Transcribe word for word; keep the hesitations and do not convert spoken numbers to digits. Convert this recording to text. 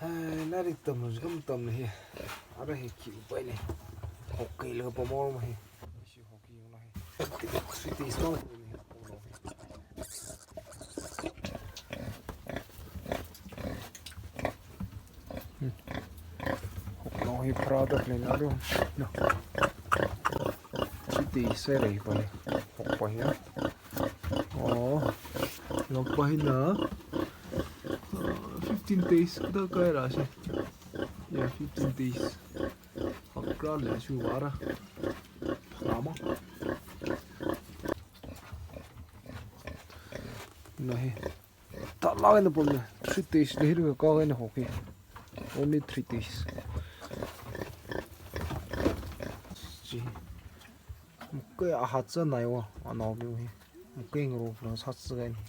Ai, lairik tamlu, kam tamlu hi. Ara hi khi upai lei. Hokkei laga pamor ma hi. Shi hokkei yungna hi. Three days ma ni. Hoknao hi pharāda khalei na ru. No. Three days sai rei pa lei. Hokpa hi. Oh, longpa hina, uh, fifteen days kada kaira shi. Yeah, fifteen days. Hakra le shu vāra. Lama. Na hi. Talāk eina pamna. Three days le hiru ka eina hokkei. Only three days. Chi. Mukkei ahat sānaiwa, anaomiwui. Mukkei ngarok nang sātsi kaini.